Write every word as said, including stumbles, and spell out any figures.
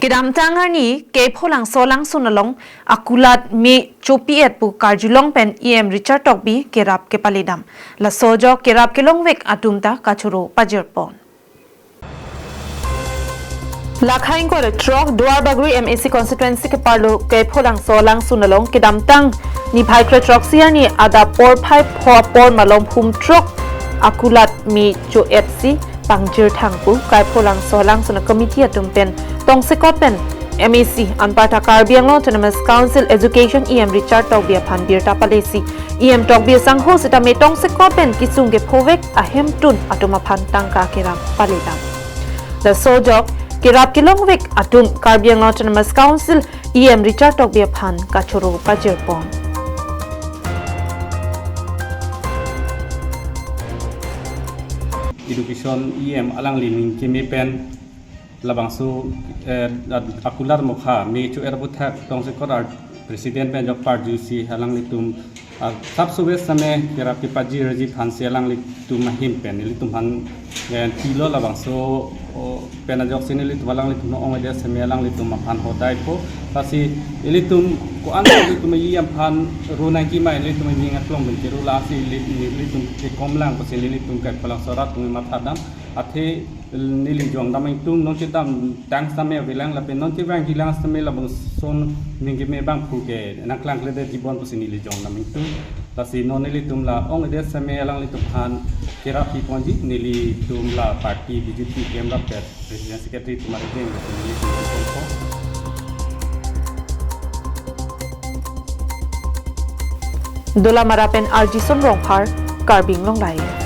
Kedamtang arni Kephulangso alangsun along akulat me chopi-et pu karjulong pen E M Richard Tokbi kerap kepaledam. Laso ajok kerap kelongvek atum ta kachoro pajirpon. Lakha ingkoi ra throk Duar Bagori M A C constituency keparlo Kephulangso alangsun along kedamtang niphai kre throksi arni adap porphai pho apor malom hum throk akulat me cho-et si pangjir thang pu Kephulangso alangsun a-committee atum pen tongsekot pen M A C anparta Karbi Anglong Autonomous Council Education E M Richard Tokbi aphan birta palesi, E M Tokbi asangho sitame tongsekot pen kesung kephovek ahemtun atum aphan tangka kerap paledam. Laso ajok kerap kelongvek atum Karbi Anglong Autonomous Council E M Richard Tokbi aphan kachoro pajirpon. Education E M alangli ning keme pen labangso, eh, akulat mokha me cho-et aputhak tongsekot a-president pen jok parjusi alanglitum, ah, sab suwe same kerap kepajirji aphansi alanglitum ahin pen ilitum aphan, eh, pilo labangso, o, pen ajoksi nelitum alanglitum ong-edet seme alanglitum aphan hodai po. Lasi ilitum ko-an ilitum E M aphan ru nangji ma ilitum ning aklong pen keru lasi ili-, ilitum kekom lang pusi ilitum Kephulangso arat atum mathadam. Athe neli jongdam ingtung, non chedamtang same avelang lapen non chevangjilang same labangso ning keme abang phu ke nangklangkledet jibon pusi neli jongdam ingtung. Lasi non nelitum la ong-edet same alanglitum aphan kerap piponji, nelitum la party B J P kemrap pen president secretary atum arideng pusi nelitum pipon po. Dolamara pen R G Son Rongphar, Karbi Anglong Live.